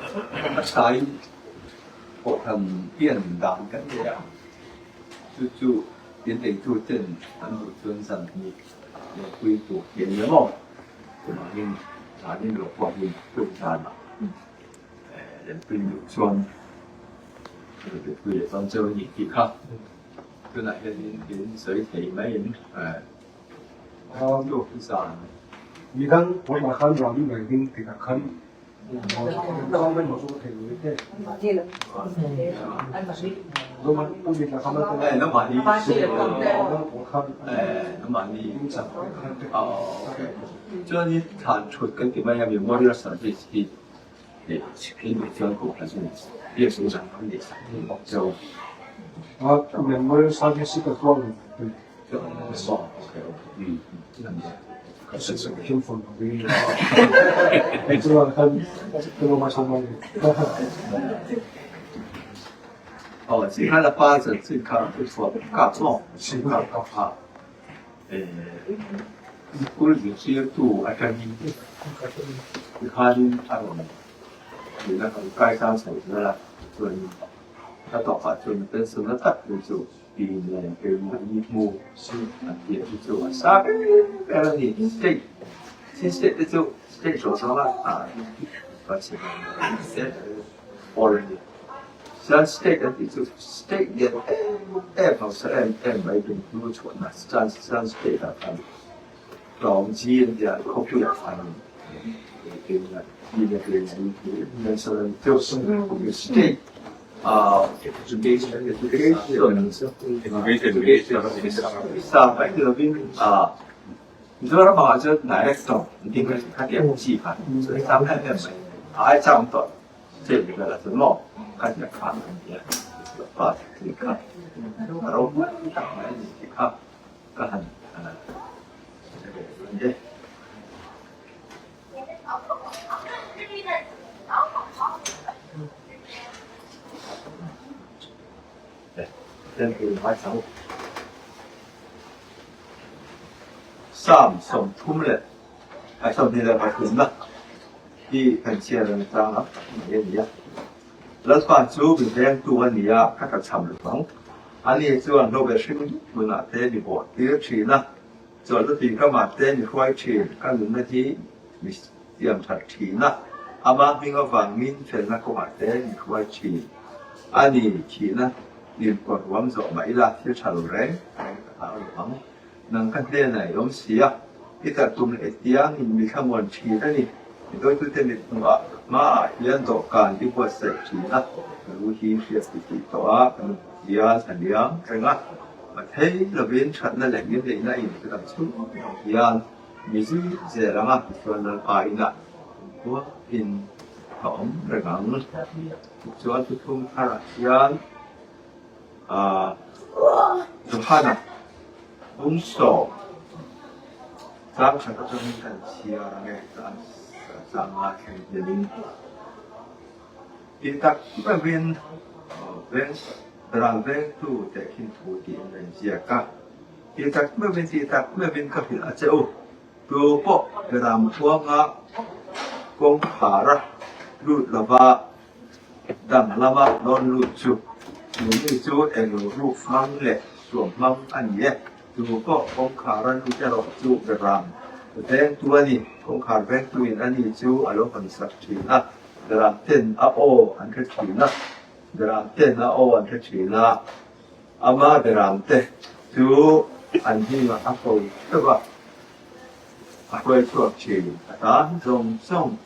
A thain kohhran pian dan kan nei a, chu chu in eituten an duh chuan zan hnih lehpui tur hi a ni maw? Chuvangin zanin loh pawh hi tuk zanah lehpui duh chuan lehpui leh chuan cheu a nih tih kha tunah hianin in sawi thei maiin tuk zan. Midang pawimawh khan ruahmin mai ding tikah khan Chuanin thlan thut kan ti mai a, memorial service hi chuan kohhran chu biakzung zan kan neih sak thei bawk cheu a. Memorial service hi ka tuar lo. 哦，其他的发展最看不错，搞错，是搞搞好，诶，我有些都阿个你看阿个，你那个街上手子啦，做他到法就本身那大就做。Mizoram ah chuan direct tawng an tih mai kha tiang chi kha sam em em mai a ai chang tawh che mi vel ah chuan maw kha tiang kha an ti a pa thil kha a ropui tak mai a ni tih kha ka han hre ve dawn e. Psalm 33 hi kan chhiar reng chang a mai a ni a. Lalpa chu mi vengtu a ni a, ka tlachham lo ang. Ani chuan hlawh leh hring hmunah te mi bawh tir thin a, chawlhna tui ramah te mi hruai thin, ka nunna hi mi siam that thin a, ama hming avangin felna kawngah te mi hruai thin a ni. Thihna Limkawr ruam zawh mah ila thil tha lo reng reng ka hlau lo ang. Nang ka hnenah i awm si a, i tar tum leh tiangin mi thlamuan thin a ni. Mi dawitute mit hmuhah hmaah hian dawhkan i buatsaih thin a, ka lu hi hriat ti tih tawh a, ka nu hian a liam reng a. Mathei lovin thatna leh min neihna in ka dam chhung ang hian mi zui zel ang a, tichuan Lalpa inah kumkhuain ka awm reng ang. Tichuan thuthlung tharah hian Johana bungsaw tlang khat atangin kan chhiar ang e, tlang nga thleng hianin ti tak meuhin veng ral vengtu tehkhin thu tiin a inziak a. Ti tak meuhin ti tak meuhin ka hrilh a che u. Tu pawh ram huanga kawngkhara lut lova dang lama rawn lut chu nuni chu englo ruk hmang leh suam hmang a ni e. Tu pawh kawngkhara lut erawh chu ram vengtu a ni. Kawngkhar vengtuin a ni chu a lo hawn sak thin a, ram ten a aw an hre thin a, ram ten a aw an hre thin a. Ama beramte chu an hnungah a ko theuh a, a hruai chhuak thin. A tan zawng zawng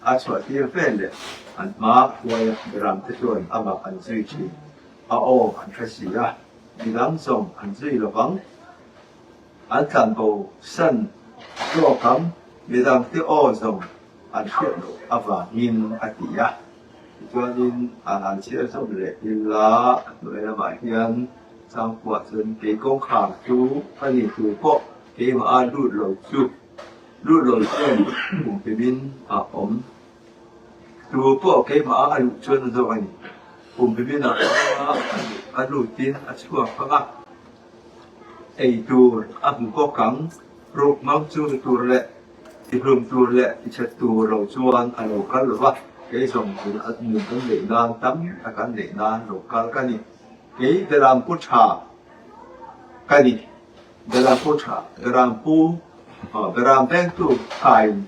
a chhuah tir vel leh an hma hruaia beramte chuan amah an zui thin. A aw an hre si a, midang zawng an zui lo vang. An tlanbo san zawk ang, midangte aw zawng an hriat loh avangin a ti a. Tichuanin an an chhiar zawm leh ila a hnuai lamah hian changkuah chuan kei kawngkhar chu ka ni tur pawh keimah a lut lo chu lut lo chuan kum pimin a awm tur pawh keimah a luh chuan a zawk a ni. Kum pimin a awm a, a lutin a chhuak ang a, ei tur a hmu bawk ang. Ruk mang chu tur leh tihlum tur leh tichhe tur lo chuan a lo kal lo va. Kei zawng in a nun kan neih nan tam tak an neih nan lo kal ka ni. Kei Beram pu tha ka ni. Beram pu tha, Beram pu, Beram vengtu thain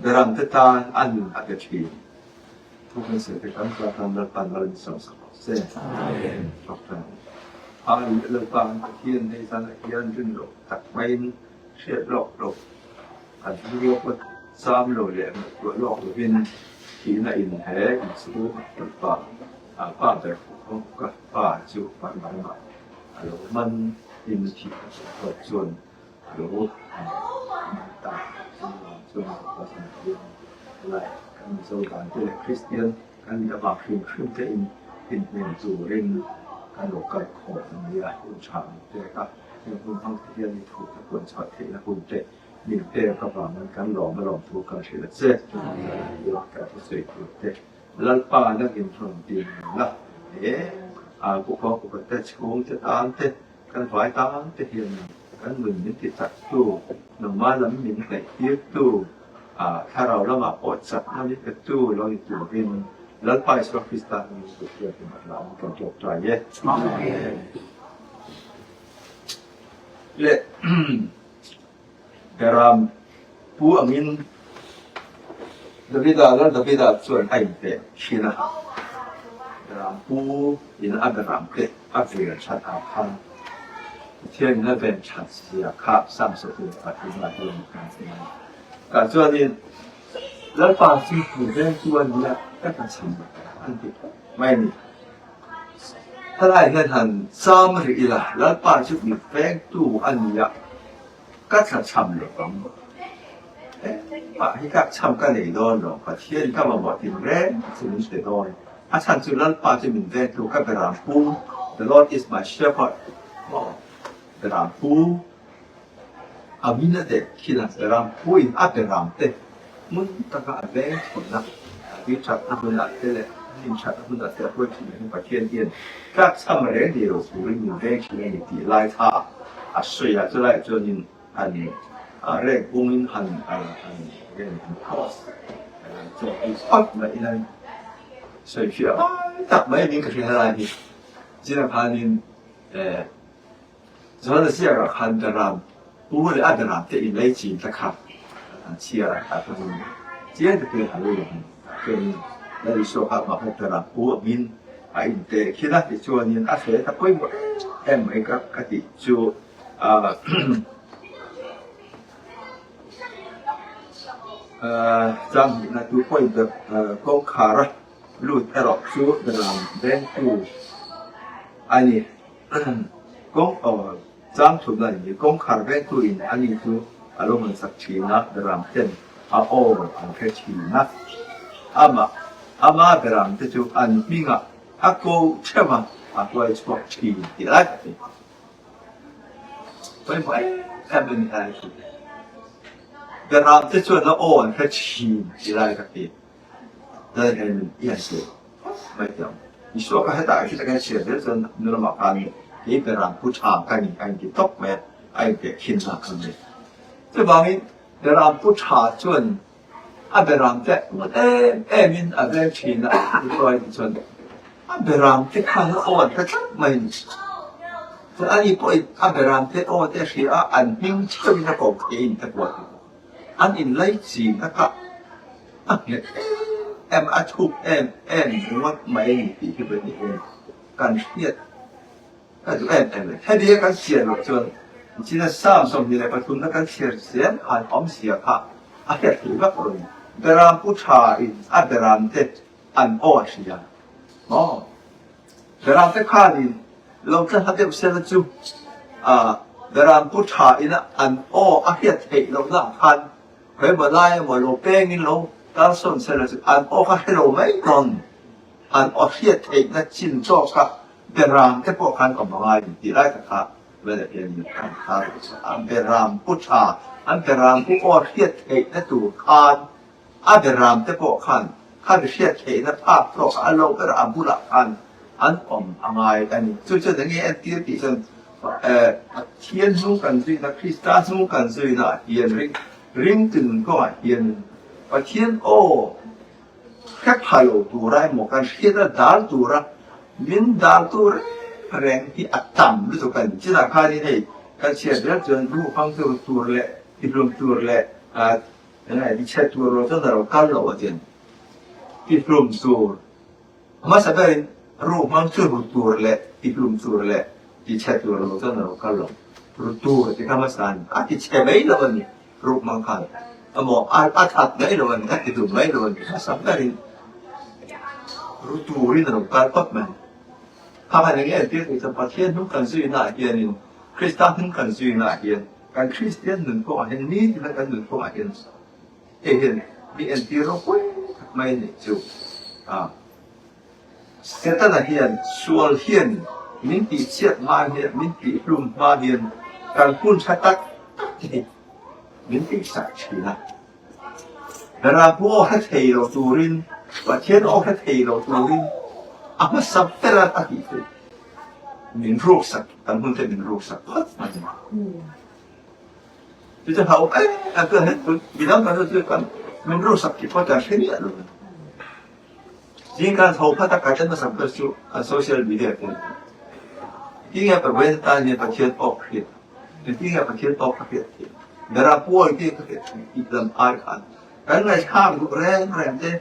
Beram te tan a nun a pe thin. Thu kan sawi te kan tan tan Lalpan mal min sawm sak rawh se. Amen. Doctor Hali Lalpa an Pathian hei zan ah hian rin loh tak maiin hriat lawk loh kan rilru pawt zam lo leh ngaihtuah lawk lovin thihna in he inchu Lalpa Pa ber ka pa chu Parma ramah a lo man in thihna pawh chuan A lo man ta chungah chuan Lalpa zan hian lai kan Mizo dan te leh Kristian kan nih avang hrim hrim te in inhnem turin kan lo kal khawm a nia, hun tha min pek a, heng hun hmang te hian i thu te puan chhuah theihna hun te min pek avangin kan lawm a lawm thu kan hrilh a che. Hian kan thusawi tur te Lalpa nang inrawn din la, he Pukhawng upa te chhungte tan te Kan vai tan te hian kan nun min ti chak tu, nangmah lam min hnaih tir tu, thlarau lamah pawh chakna min pe tu lo ni turin Lalpa Isua Krista hmingin Pathian hi hmahla an kan tawngtai e. Amen. Le Beram pu angin Davida Lal Davida chuan a inpek thin a, Beram pu in a beram te a vel that ang khan Pathian in a ven that zia kha Psalm 23 hian kan hmu a ni. Tah chuanin Lalpa chu pu vengtu a nia ka ta chhan an ti mai a ni. Helai hian han cham rih ila, Lalpa chu mi vengtu a nia ka tla cham lo ang. Engmah hi ka cham ka nei dawn lo, Pathian ka mamawh tin reng chu min pe dawn. A chhan chu Lalpa chu min vengtu ka beram pu, The Lord is my shepherd, maw beram pu a min a deh khin a, beram pu in a beram te hmun taka a veng thin a, tui thatna hunah te leh hnim thatna hunah te a huai thin ang Pathian hian tlakchham reng ni lo turin min veng thin a ni tih lai kha a sawi a, chulaiah chuanin han rek bungin han han han cross chaw ei phawt mai ila sawi fiah mai tak mai niin ka hria helai hi zira khanin eh. Chuan a ziakah khan Beram pu leh a Beram te inlei chin te kha an chhiar a, tah chuan chiang takin a lo lang. Tah chuanin Lal Isua kha amah kha Beram pu angin a inteh khin a, tichuanin a hre ta pawimawh em mai ka ka tih chu ah chang hnihna tu pawhin kawngkhar a lut erawh chu Beram vengtu a ni. Kawng aw chang thut a ni. Kawngkhar vengtu in a ni chu a lo hawn sak thin a, beram ten a aw an hre thin a. Amah, ama beram te chu an hmingah a ko theuh a, a huai chhuak thin tih lai tak hi pawimawh em em a ni helai chu. Beram te chuan a aw an hre thin tih lai tak hi. Lalhen i han sawi mai teh ang. Isua kha hetah khi takin a chhiar zel chuan nu lamah khan kei Beram pu tha ka ni a inti tawp mai a, a inpeh khin na kha ni. Chuvangin Beram pu tha chuan a Beram te ngut em em in a veng thin a, hruai ti chuan a Beram te khan a aw an hre tlat mai a ni. Chuan ani pawhin a Beram te aw te a hria a, an hming theuhin a ko thei in te pawh a ti bawk. An inlaichîn a kah a nghet em em, a thuk em em ringawt mai a ni tih hi vawi hian kan hriat ka duh em em a ni. Heti a kan chhiar loh chuan China Psalm 23 na kan chhiar zel khan awmzia kha a hriat theih vak lo a ni. Beram pu tha in a beram te an aw a hria maw? Beram te khanin lo tla hla deuh sela chu Beram pu tha ina an aw a hriat theih lohna ah khan khawimaw lai emaw lo pengin lo kalsawn sela chu an aw kha hre lo mai dawn. An aw hriat theihna chin tawk a Beram te pawh khan awm a ngai ni tih lai tak kha Vela hianin an thar a Beram pu tha an Beram pu aw hriat theihna tur khan A beram te pawh khan kha mi hriat theihna phak tawk a lo ber a bulah khan an awm a ngai a ni. Chu chuan enge entir tih chuan Pathian hnung kan zuina, Krista hnung kan zuina ah hian ring ringtu nun kawngah hian Pathian aw Hre pha lo tura emaw kan hriat a dal tura min dal tu reng reng hi a tam lutuk a ni. Chinah khanin hei kan chhiat zel chuan ru hmang tur tur leh tihlum tur leh enge tichhe tur lo chuan a lo kal lo a ti a ni. Tihlum tur hmasa berin ru hmang chu ru tur leh tihlum tur leh tichhe tur lo chuan a lo kal lo. Ru tur ti kha hmasa a ni. A tichhe mai lo a ni. Ruk mang khan emaw a that mai lo a ni, a ti dum mai lo a ni. Hmasa berin ru turin a lo kal pawp mai. Kha khan eng nge entir thei chuan Pathian hnung kan zuinaah hianin, Krista hnung kan zuinaah hian, kan Kristian nun kawngah hian nitin a kan nun kawngah hian hei hian mi entir ropui tak mai a nih chu. Setana hian sual hian min tihchhiat hma hian, min tihhlum hma hian kan hun tha tak tak te hi min tihsak thin a. Ram aw hre thei lo turin, Pathian aw hre thei lo turin a hmasa ber a a tih chu min ruksak, kan hun te min ruksak phawt a ni. Chu chu hau em em chuan midang kan chu kan min ruksak tih pawh kan hre miah lo. Zingkan tho phat a kai tlat hmasa ber chu kan social media te a ni. Tinge Pathian tan hian Pathian awk hriat a? Tinge Pathian awk ka hriat theih? Bera puai te ka hriat theih tih lam ai khan kan ngaihthlak duh reng reng te,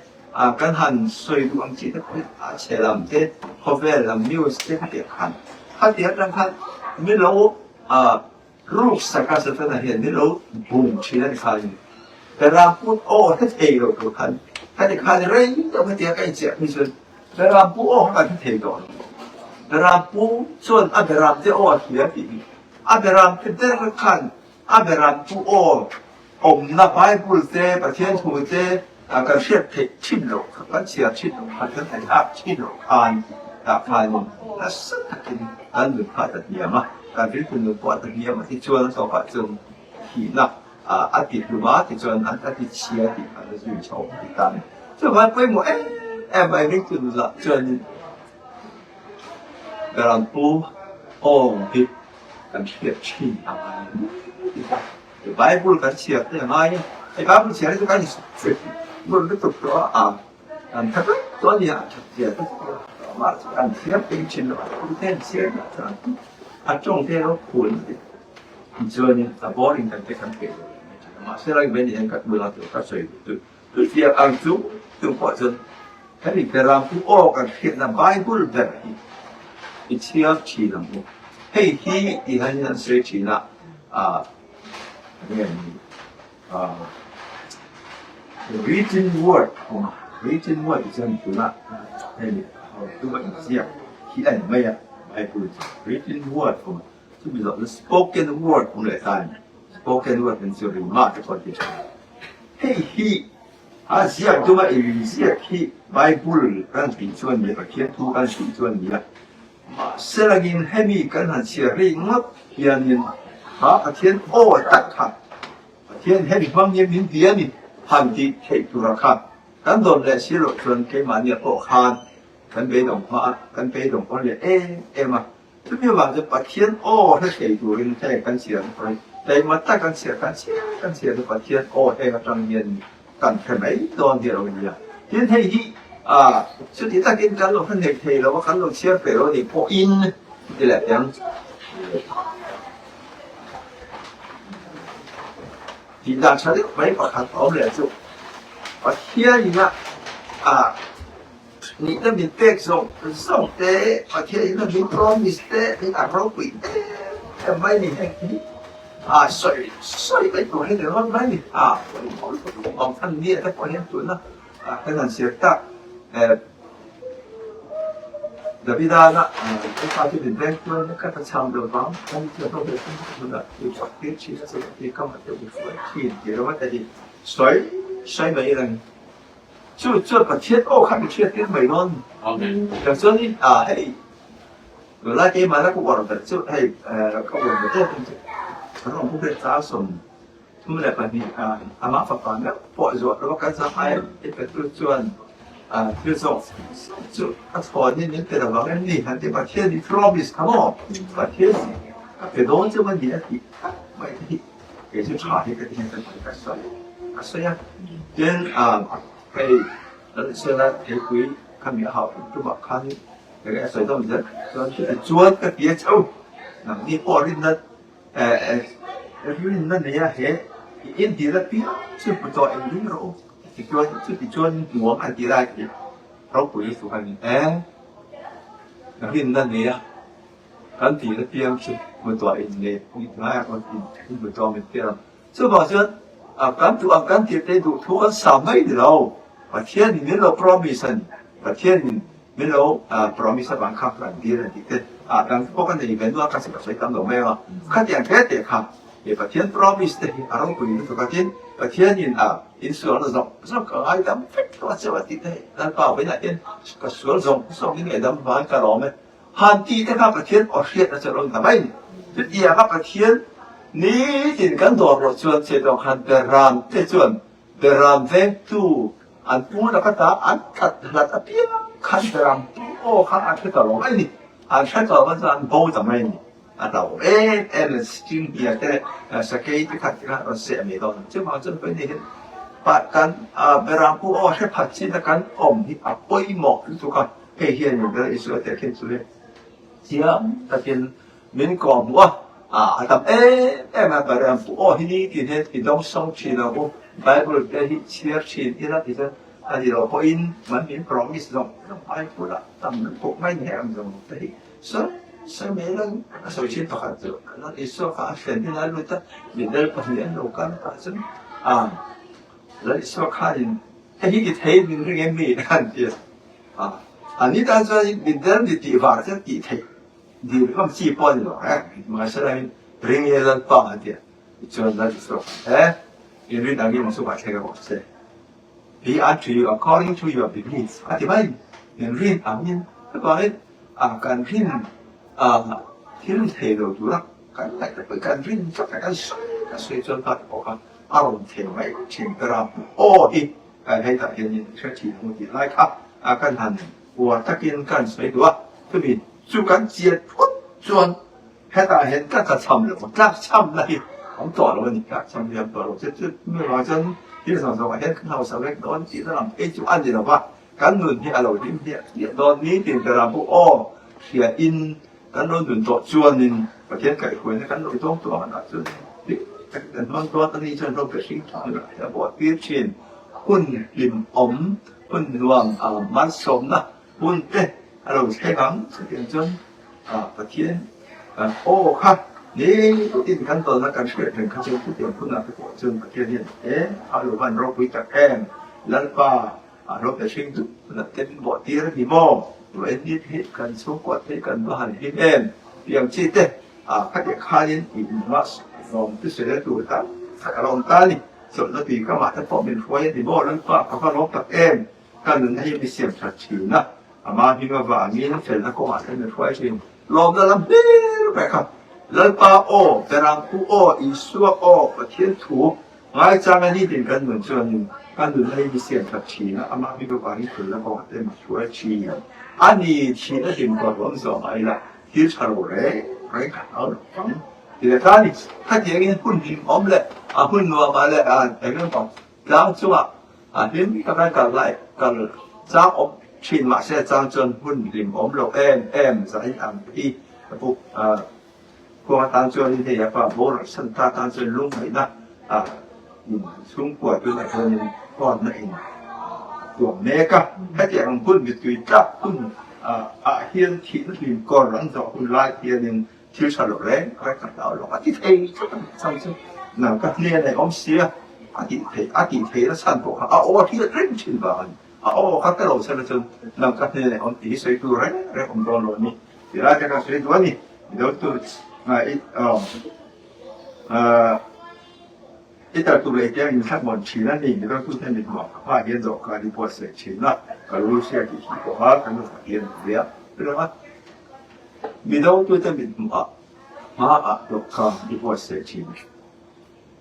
kan han sawi duh ang chi te pawh hi a chhe lam te, khawvel lam news te kha tih khan khati atang khan milo ruksak a Setana hian min lo bum thin a ni khanin Berampu aw hre thei lo tur khan ka ti khan rei deuh hetiang ka inchiah phei chuan Berampu aw kha kan hre thei tawh lo. Berampu chuan a Beramte aw a hria tih hi a Beramte ber khan a Berampu aw awmna Bible te Pathian thu te kan hriat theih thin loh kha kan chhiar thin loh khan kan ngaihthlak thin loh khan tah khanin nasa takin kan nun kha a ta hniam a, kan rilru nun pawh a ta hniam a tichuan a tawpah chuan thihna a ti hlum a tichuan a ti chhia tih kha a zui chho a ti ta a ni. Chuvang pawimawh em em mai ringtu nunah chuanin Berampu aw hi kan hriat thin a ngai a ni. Bible kan chhiar te a ngai a, hei Bible chhiar hi chu kan insawi lutuk tawh a, kan tha vek tawh a nia, a that zia te chu amah chu kan thiam peng thin lo a, thu te an chhiar hnah chuan a tawng te alo khul na te tichuanin a boring kan te kan peih lo leh mai thin a, mahse lai mai ni hian ka tuna tur ka sawi duh chu chutiang ang chu chung pawh chuan hemi Berampu aw kan hriatna Bible ber hi i chhiar thin ang u, hei hi tih hian an sawi thin a. Enge ni written word awm a, written word tih chuan tunah hei tuma inziak hi a ni mai a, Bible chu written word awm a, chumi zawh chu spoken word awm leh ta a ni, spoken word hi chu ringmah te pawh an ti thin a, hei hi a ziak tuma inziak hi Bible kan tih chu a ni a, Pathian thu kan tih chu a ni a. Mahse langin hemi kan han chhiar rih ngawt hianin kha Pathian aw tak kha Pathian hemi hmang hian min ti a ni han tih theih tura kha kan dawn leh si loh chuan keimahnia pawh khan kan beidawng hma a, kan beidawng pawn leh em em a. Chumi avang chuan Pathian aw hre thei turin heng kan chhiar na pawh hi taima tak kan chhiar kan chhiar kan chhiar chu Pathian aw heng atang hian Kan hre mai dawn hi a lo nia. Tin hei hi chuti takin kan lo hre nei thei lo a, kan lo chhiar pe lo a nih pawhin ti leh teh ang. Tih dan tha deuh mai pakhat a awm leh chu Pathianin a nihna min pek zawng zawng te, Pathianin a min promise te, min a ropui em em mai ni heng hi. A sawi sawi mai tur hi ni ringawt mai ni. A awm than ni te pawh hian tuna kan han zir tak Davida na ka chu min veng tuai na ka ta cham lo vang kan ti ho ve tum tuna i chak tir thin a chu ti kam a te u fuai thin ti ringawt a ni sawi sawi mai reng chu chuan Pathian aw kha mi hriat tir mai dawn ni chuan a hei Tunlai keimah la ka uar ber chu hei ka uar ber em em chu kan rawn pu ber cha 32 amah fapa meuh pawh zuah lova kan zahai i petu chuan thil zawk chu a chhawn in min pe lo vang em ni han ti Pathian i promise kha maw Pathian ka pe dawn chu a ni a tih tak mai te hi kei chu tha hi ka ti hian ka sawi ka sawi a tin hei. Lalsuala theipui khami a hauh tumah khan enge a sawi dawm zel chuan chuti chuan ka ti a chho nangni pawh rinna rinna nei a he i intir apiang chu hmu tawh eng ring rawh u ti chuan chuti chuan hmuam an tih lai khi ropui chu a ni e rinna nei a kan tih apiang chu hmu tawh eng nei hmaiah rawn inhmu tawh min tir ang. Chuvang chuan kan duh ang kan tih te duh thu kan sa mai ni lo. Pathian in min lo promise a ni. Pathian in min lo promise avang kha kan dil a ni tih te kan pawh ka nei ve nual kha chu ka sawi tam lo mai ang a. Khatiang hle teh kha he Pathian promise te hi a ropui lutuk a tin Pathian in a insualna zawng zawng ka ngaidam vek tawh a cheu a tih te hi Lalpa vawiinah hian ka sual zawng zawng in ngaidam vangin ka lawm e. Han tih te kha Pathian aw hriat a chawlh awm ta mai ni. Chutianga Pathian nitin kan dawr loh chuan che tawng khan Beram te chuan Beram vengtu an pu laka ta an tlat hlat apiang khan Beram pu aw kha an hre tawh lo mai ni. An hre tawh loh chuan an bo ta mai ni. A hlauhawm em em le Chinghnia te leh Sakei te kha ti khan rawn seh mai dawn. Chuvang chuan vawiin hian kan Beram pu aw hre phat chin a kan awm hi a pawimawh lutuk a. Hei hian min ber Isua teh khin chu chiang takin min kawh hmuh a, a tam em em a, Beram pu aw hi ni tin hian i dawngsawng thin ang u, Bible te hi chhiar thin ila ti chuan a ni lo pawhin man min promise zawng zawng Bible ah tam lutuk mai ni ang zawng te hi sawi sawi mai lo a sawi thin pakhat chu Lal Isua kha a thlen in a lut a, mitdel pahnih an lo kal tah chuan a Lal Isua khanin hei hi ti thei min ring em mi an ti a. A, a ni tan chuan mitdel mi tih vang chuan tih theih dil ngam chi pawh a ni lo reng. Mahse ring e Lalpa a tia tichuan Lal Isua kha he in rin angin an chungah thleng rawh se. Be unto you according to your belief a ti mai. In rin angin chuvangin a kan rin a thil thei lo tura kan ngaihtuah kan rin tlat a kan sawi kan sawi chuan ta pawh kha a rawn thei mai thin ber a aw hi Kan hetah hianin hre thin ang tih lai kha a kan han uar takin kan sawi duh a, chumi chu kan chian phawt chuan hetah hian ka tlachham lo, tlakchhamna hi awm tawh lo a ni, tlakchham hi awm tawh lo. Chu chu mi vang chuan thil zawng zawngah hian kan hausa vek dawn tihna lam phei chu a ni lo va, kan nun hi a lo hlim hliah hliah dawn nitin ber a bu aw hriain Kan lo nun tawh chuanin Pathian kaihhruaina kan lo dawng tawh ang ah chuan hlim takin kan hmang dawn a ni chuan ro pe hring thang lah hi a buah tir thin. Hun hlimawm, hun nuam malsawmna hun te a lo thleng ang chutiang chuan Pathian kan aw kha nitin kan dawlna kan hriat reng kha chuan chutiang hunah te pawh chuan Pathian hian e a lo van ropui tak em Lalpa A ro pe hring duh hunah te min bawh tir a ni maw? Ruah en hi kan chhungkuat te kan va han hlim em? Tih ang chi te khatiang khanin i inhma lawm te sawi tur tam tak a lo awm ta a ni. Chawlhna tui kamah te pawh min hruai a ni maw? Lalpa ka va lawm tak em? Ka nunna hi mi siam that thin a, ama hming avangin felna kawngah te min hruai thin. Lawmna lam hlir mai kha Lalpa aw, Berangpu aw, Isua aw, Pathian thu Ngaichang a nitin kan nun chuanin kan nunna hi mi siam that thin a, amah mi bawkah hi thulna kawngah te mi hruai thin a ni. Thihna hlim kawr awm zawh mah ila thil tha lo reng reng kha hlau lo ang ti leh ta a ni. Khatiangin hun hlim awm leh a hun nuamah leh a eng emaw tlang chungah a hlim taka kal lai kal chang awm thin mahse chang chuan hun hlim awm lo em em zahin ang hi ka pu. Khuang atan chuanin hei a pa boral san ta atan chuan lungngaihna a in chhungkua tunah chuanin huatna in tuam mek a. Hetiang ang hun mittui tlak hun ah hian thihna hlim kawr an zawh hun lai hianin thil tha lo reng reng ka hlau lo a ti thei tlat a ni chhan chu nang ka hnenah i awm sia a tih theih a tih theihna chhan pawh kha a aw hriat reng thin vang a ni. A aw kha ka lo chhan a chuan nang ka hnenah i awm tih hi sawi tur reng reng awm dawn lo a ni. Ti lai te ka sawi duh a ni. Mizo tu i tar tur leh tiang in thlat mawn thin a ni. Mizo tu te mit hmuh ka hma hian zawh ka ni pawh a sawi thin a, ka lu hria tih hi pawh a kan hmu hian a nia. Mizo tu te mit hmuh ah hma ah zawh ka ni pawh a sawi thin.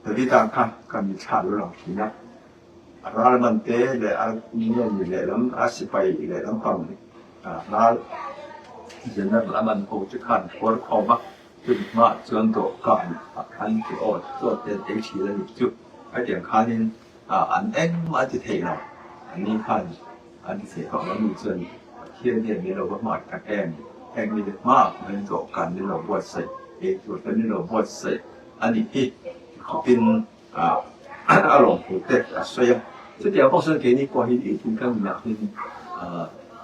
Davida kha ka mitthla lo lang thin a, a ral man te leh a nge ni lehlam a sipai lehlam pang ral general a man ho te khan khuar khawm a, chumi hmaah chuan dawhkan ah khan ti aw chaw te an ei thin a nih chu. Hetiang khanin an engmah a ti thei lo, anni khan. An ti thei tawh lo nu chuan Pathian hian min lo va hmai tak em? Heng mite hma min dawhkan min lo buatsaih, ei tur te min lo buatsaih a nih hi ti khawpin a lawmthu te a sawi a. Chutiang pawh chuan keini pawh hi nitin kan nunah hian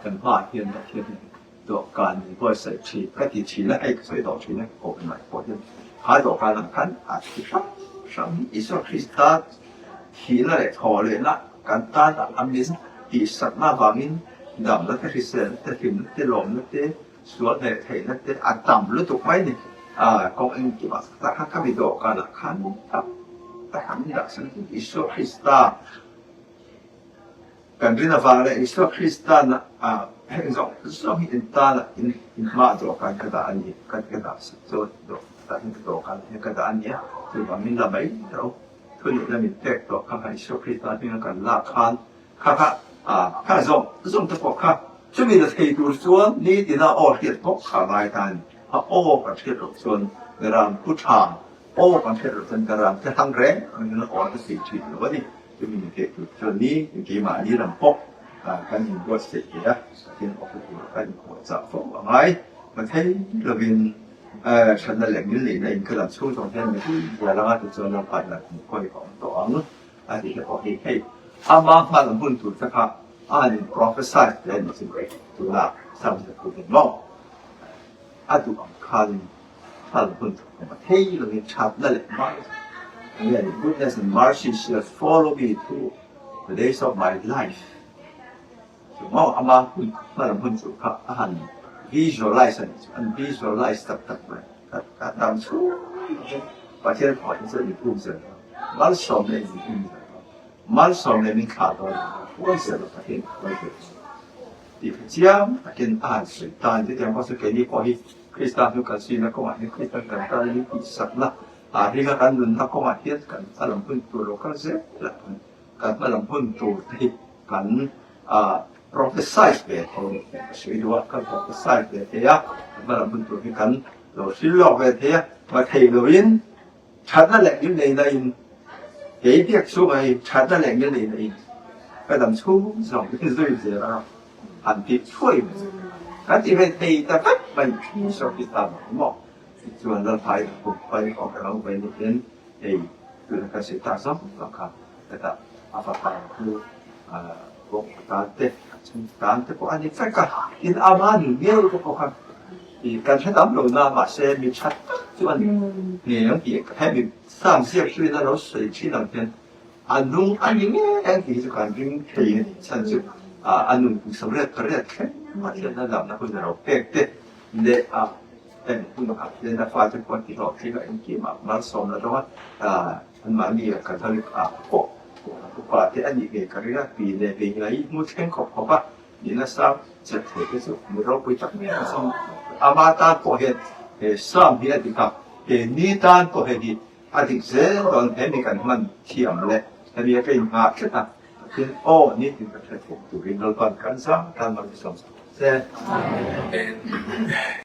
kan hmaah hian Pathian hian dawhkan min buatsaih thin ka ti thin a, hei ka sawi tawh thin a, ka kawh mai pawh hian kha dawhkanah khan a thi hrang hrang hi Isua Krista Thihna leh thawhlehna kan tana a min tihsakna avangin damna te, hriselna te, hlimna te, lawmna te, sual hneh theihna te a tam lutuk mai ni. Kawng engkimah tak kha ka mi dawhkanah khan tam tak an dah san hi Isua Krista kan rin avang leh Isua Krista'n heng zawng zawng hi in tana in hmaah dawhkan ka dah a ni, ka dah sak chuan dawhkan hian ka dah a nia, chuvangin la mai rawh. Thunihna min pek tawh kha kha Isua Krista hminga kan lak khan kha kha kha zawng zawng te pawh kha chumi la thei tur chuan nitina aw hriat bawk kha ngai ta a ni. A aw kan hriat loh chuan ram pu tha aw kan hriat loh chuan ka ram te hlang reng angin aw te thei thin lo a ni. Chumi ni thei tur chuan ni keimahni lam pawh kan inbuatsaih thei a, Pathian aw hre tur kan inpuahchah fo a ngai. Mathei lovin Thatna leh ngil neihna in ka lam chhung zawng hian mipui zia langa ti chuan lam paihna kum khawi ka awm tawh ang a tih te pawh hi hei ama hma lam hun tur te kha a han in prophesy te a nih chu tunah sam te thu hian maw a duh ang khan hma lam hun tur kawng a thei lovin thatna leh mercy again goodness and mercy shall follow me through the days of my life. Chu maw ama hun hmalam hun chu kha a han visualize a nih chu, an visualize tak tak mai. Ka dam chhung lovin Pathian khaw hi chu min um zel dawn, malsawm leh min um zel dawn, malsawm leh min thlah dawn lo, huai zel lo Pathian huai zel chu tih kha chiang takin a han sawi ta a ni. Chutiang pawh chu keini pawh hi Krista hnu kan suina kawngah hian Krista kan tan min tihsakna, a ringa kan nunna kawngah hian kan hmalam hun tur lo kal zel lah kan Kan hmalam hun tur te hi kan prophesy ve thei a ni tih ka sawi duh a, kan prophesy ve thei a, kan hmalam hun tur hi kan lo hrilh lawk ve thei a, mathei loin thatna leh ngilneihna in kei biak chhunga hi thatna leh ngilneihna in ka dam chhung zawng in zui zel a han tih thuai mai chu kan ti ve thei ta vek mai Isua Krista vang maw? Tichuan Lalpa i kum pai awk alo ve ni hian hei tuna kan sawi tak zawng zawng kha hetah a fapa chu bawk tan te a chhung tan te pawh a ni vek a, tin ama nun ngei te pawh kha ih kan hre tam lo na mahse mi tha tak chu a ni ngei ang tih hemi sam ziak hruina lo sawi thin ang hian a nung a ni ngei ang tih hi chu kan ring thei a ni chhan chu a nun kum 88 thleng Pathian a damna hun a lo pek te leh a Heng hunah hian a fate pawh an tihlawh thin a, engkimah malsawm la dawng a, anmahni a Catholic ah pawh upa te a nih ngei ka ring a, pi leh vei ngai hmu thleng khawp khawp a, nihna sang chet thei te chu mi ropui tak mai a sawm. Ama tan pawh hian he Psalm hi a dik a, he ni tan pawh hei hi a dik zel dawn he mi kan hman thiam leh hemi a ka inngah tlat a, Pathian aw nitin ka hre thei turin Lalpan kan zang tan mal i sawm sak ang che. Amen.